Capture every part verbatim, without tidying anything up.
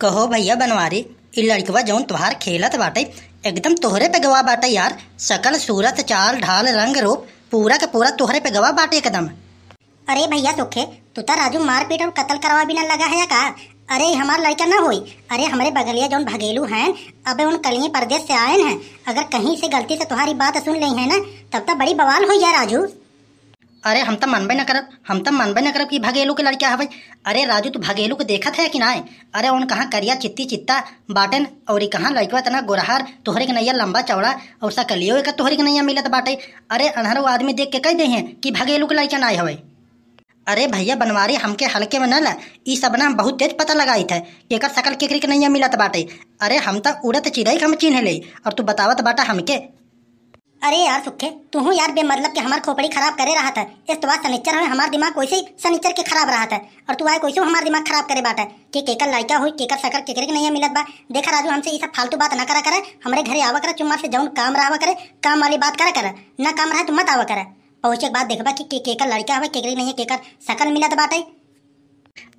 कहो भइया बनवारी, ई लड़कवा जउन तोहार खेलत बाटे, एकदम तोहरे पे गवा बाटे यार। सकल सूरत, चाल ढाल, रंग रूप, पूरा के पूरा तोहरे पे गवा बाटे एकदम। अरे भइया सुखे, तू त राजू मारपीट अउर कत्ल करवा बिना लगा है का? अरे हमार लड़का न होई। अरे हमरे बगलिया जउन भगेलू हैं, अबे उन कलिए परदेस से आएन हैं। अगर कहीं से गलती से तोहारी बात सुन लेइहैं न, तब त बड़ी बवाल होइ जाए राजू। अरे हम त मनबे न करब, हम त मनबे न करब कि भगेलू के लड़का हवे। अरे राजू, तू भगेलू के देखत है कि नाय? अरे उन कहाँ करिया चित्ती चित्ता बाटेन, अउर ई कहाँ लड़कवा इतना गोरहार, तोहरे के नैया लंबा चौड़ा, अउर सकलियो एकर तोहरे के नैया मिलत बाटे। अरे अनहरो आदमी देख के कह देइहैं कि भगेलू के लड़का नाय हवे। अरे भइया बनवारी, हमके हल्के में न ल, ई सब ना हम बहुत तेज पता लगाइत है कि एकर सकल केकरे के नैया मिलत बाटे। अरे हम त उड़त चिरई के हम चिन्ह लेई, अउर तू बतावत बाटा हमके। अरे यार सुखे, तूहू यार बेमतलब के हमार खोपड़ी खराब करे रहत है। इस तो आज सनिचर है, हमार दिमाग वैसे ही सनिचर के खराब रहत है, अउर तू आए कैसे हमार दिमाग खराब करे बाटा कि केकर लड़का होई, केकर सकल केकरे के नैया मिलत बा। देखा राजू, हमसे ई सब फालतू बात ना करा करे, हमरे घरे आवा करे, चुम्मा से जउन काम रहवा करे, काम वाली बात करा करे, ना काम रहे तो मत आवा करे। पहुँचे के बाद देखबा कि के, केकर लड़का हवे, केकरे नैया केकर सकल मिलत बाटे।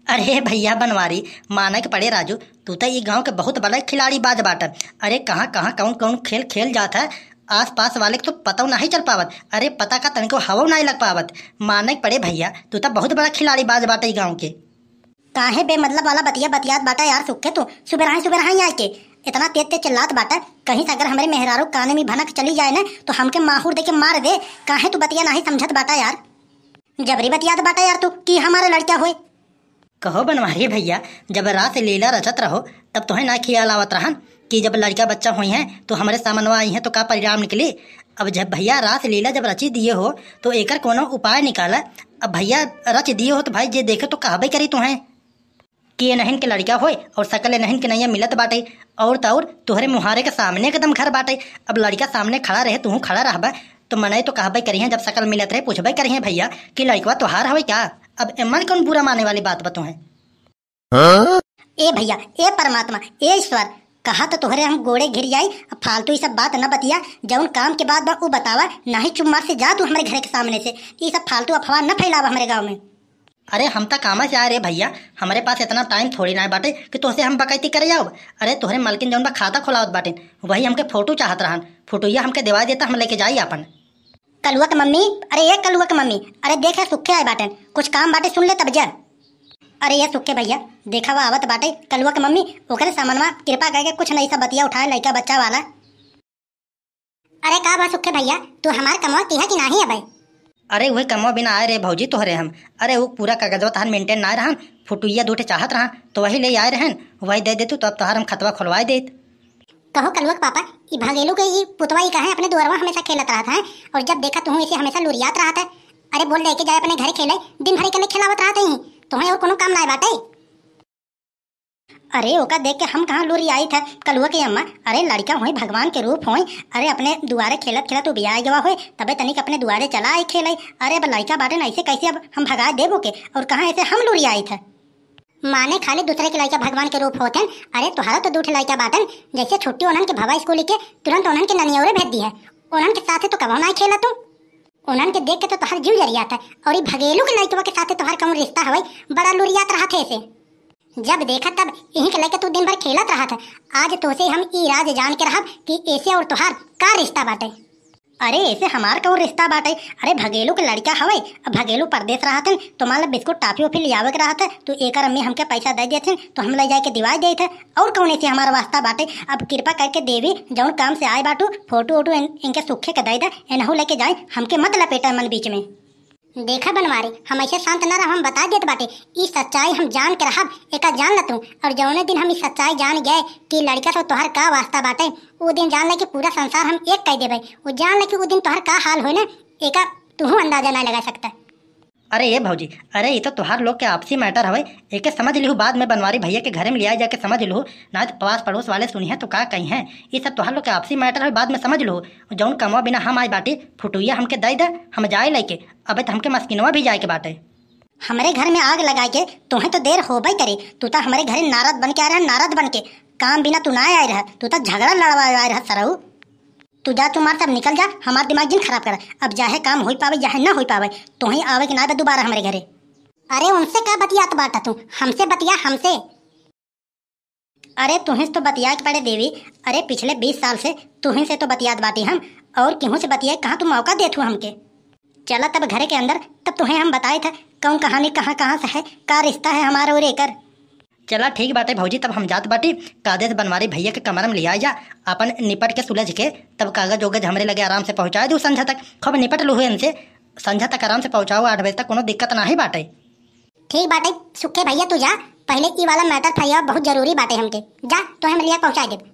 अरे भइया बनवारी, माने के पड़े राजू, तू त ई गाँव के बहुत बड़ा खिलाड़ी बाज बाटा। अरे कहाँ कहाँ कउन कउन खेल खेल जात है, आस पास वाले के तो पतउ नाहीं चल पावत। अरे पता का तनिको हवउ नाहीं लग पावत। माने के पड़े भइया, तू त बहुत बड़ा खिलाड़ी बाज बाटा ई गाँव के। काहे बेमतलब वाला बतिया बतियात बाटा यार सुखे तू? सुबेरहाई सुबेरहाई आके इतना तेज तेज चिल्लात बाटा, कहीं से अगर हमरे मेहरारू काने में भनक चली जाए न तो हमके माहूर देके मार दे। काहे तू बतिया नाहीं समझत बाटा यार? जबरी बतियात बाटा यार तू कि हमारे लड़का होए। कहो बनवारी भइया, जब रास लीला रचत रहो तब तोहे ना खियाल आवत रहन कि जब लड़का बच्चा होइहैं तो हमरे सामनवा अइहैं तो का परिणाम निकली? अब जब भइया रास लीला जब रची दिए हो तो एकर कोनो उपाय निकाला। अब भइया रच दिए हो तो भाई जे देखे तो कहबे करी तोहे कि एनहिन के लड़का होए अउर सकल एनहिन के नैया मिलत बाटे। अउर त अउर तोहरे मुहारे के सामने एकदम घर बाटे। अब लड़का सामने खड़ा रहे, तूहू खड़ा रहबा तो मनई तो कहबे करिहैं, जब सकल मिलत रहे पूछबे करिहैं भइया कि लड़कवा तोहार हवे का? अब एमन कउन बुरा माने वाली बात बा तोहे? ए भइया, ए परमात्मा, ए ईश्वर, कहा तो तोहरे हम गोड़े घिर जाई। अब फालतू ई सब बात न बतिया, जउन काम के बात बा उ बतावा, नाहीं चुप मार से जा तू हमरे घरे के सामने से। ई सब फालतू अफवाह न फैलावा हमरे गाँव में। अरे हम त कामा से आए रे भइया, हमरे पास इतना टाइम थोड़ी ना बाटे कि तोहसे हम बकैती करे जाओ। अरे तोहरे मलकिन जउन बा खाता खोलावत बाटेन, वही हमके फोटो चाहत रहन, फोटोइया हमके देवा देता, हम लेके जाई आपन। कलुआ के मम्मी, अरे ए कलुआ के मम्मी, अरे देखे सुखे आए बाटेन, कुछ काम बाटे सुन ले तब जा। अरे ए सुखे भइया, देखा वा आवत बाटे कलुआ के मम्मी, ओकरे सामनवा कृपा करके कुछ नहीं सब बतिया उठाए लइका बच्चा वाला। अरे का बा सुखे भइया, तू हमार कमवा किहा कि नाहीं अबे? अरे उहे कमवा बिना आए रे भौजी तोहरे हम। अरे उ पूरा कागजवा तहार मेंटेन ना रहन, फोटुइया दू ठे चाहत रहन, तो वही ले आए रहन, वही दे देतू तो अब तोहार हम खतवा खोलवाए देत। कहो कलुआ के पापा, ई भगेलू के ई पुतवा ई काहे अपने दुआरवा हमेशा खेलत रहत है, और जब देखा तुहू इसे हमेशा लुरियात रहत है। अरे बोल लेके जाए अपने घरे खेले, दिन भर के खेलावत रहत है, तुहे और कोनो काम ना बाटे। अरे ओका देख के हम कहाँ लुरियाई थे कलुआ के अम्मा। अरे लड़का होई, भगवान के रूप होई, अरे अपने दुआरे खेलत खेलत उ बियाह गवा होई, तबे तनिक अपने दुआरे चला आई खेले। अरे अब लड़का बाटे न, ऐसे कैसे अब हम भगा देबो के, और कहाँ ऐसे हम लुरियाई थे। माने खाली दूसरे के लड़का भगवान के रूप होते हैं। अरे तोहरा तो दू ठे लड़का बाटन, जैसे छुट्टी उन्हन के भवा स्कूल के, तुरंत उन्हन के ननियौरे भेज दी है। उन्हन के साथे तो कबो ना खेला तू। उन्हन के देख के तो तोहर जीव जरिया था, और ई भगेलू के लड़कवा के साथे तोहर कौन रिश्ता हवे, बड़ा लुरियात रहत है ऐसे। जब देखा तब यहीं के लेके तू दिन भर खेलत रहत है। आज तोसे हम ई राज जान के रहब कि ऐसे और तोहार का रिश्ता बाटे। अरे ऐसे हमार कौन रिश्ता बाटे? अरे भगेलू के लड़का हवे, अब भगेलू परदेस रहत है तो मान ला बिस्कुट टाफी उफी लियावे के रहत है, तो एकर अम्मी हमके पैसा दे देथिन तो हम ले जाए के दिवाई देत है। और कौन ऐसे हमार वास्ता बाटे? अब कृपा करके देवी जौन काम से आए बाटू, फोटो वोटो इन, इनके सुखे के दे दे, इनहू लेके जाए, हमके मत लपेटा मन बीच में। देखा बनवारी, हम ऐसे शांत न रह, हम बता देत बाटे, ई सच्चाई हम जान के रहब, एका जान ल तू। और जौने दिन हम ई सच्चाई जान गए कि लड़का से तोहर का वास्ता बाटे, उ दिन जान ले कि पूरा संसार हम एक कर देबे। उ जान ले कि उ दिन तोहर का हाल होई ना, एका तुहू अंदाजा ना लगा सकता। अरे ए भौजी, अरे ई तो तोहार लोग के आपसी मैटर हवे, एके समझ लिहू, बाद में बनवारी भैया के घरे में लिया जाके समझ लिहू, ना तो पास पड़ोस वाले सुनिहे तो का कही हैं। ई सब तोहार लोग के आपसी मैटर हवे, बाद में समझ लिहू। जौन कमवा बिना हम आए बाटी, फुटुइया हमके दे दे, हम जाए लेके। अबे तो हमके मस्किनवा भी जाए के बाटे। हमरे घर में आग लगा के तोहे तो देर होबे करे। तू तो हमरे घरे नारद बन के आ रहा, नारद बन के। काम बिना तू ना आए रहा, तू तो झगड़ा लड़वा आए रहा सरऊ। तू जा, तू मार सब निकल जा, हमार दिमाग जिन खराब करा। अब चाहे काम होई पावे, चाहे ना होई पावे, तोहे आवे के ना बा दोबारा हमरे घरे। अरे उनसे का बतियात बाटा तू, हमसे बतिया, हमसे। अरे तुहें से तो बतियाए के पड़े देवी, अरे पिछले बीस साल से तुहें से तो बतियात बाटी हम, और केहू से बतियाए कहाँ तू मौका देत हू हमके? चला तब घरे के अंदर, तब तुहें हम बताए था कौन कहानी कहाँ कहाँ से है, का रिश्ता है हमारा और एकर। चला ठीक बाटे भौजी, तब हम जात बाटी, कायदे से बनवारी भैया के कमरा में लिया जा, अपन निपट के सुलझ के, तब कागज ओगज हमरे लगे आराम से पहुँचाए दू संझा तक, खूब निपट लूहू इनसे, संझा तक आराम से पहुँचाओ आठ बजे तक, कोनो दिक्कत नाही बाटे। ठीक बाटे सुखे भैया, तू जा, पहले ई वाला मैटर फैया बहुत जरूरी बाटे हमके, जा तो हम लिया पहुँचाए देब।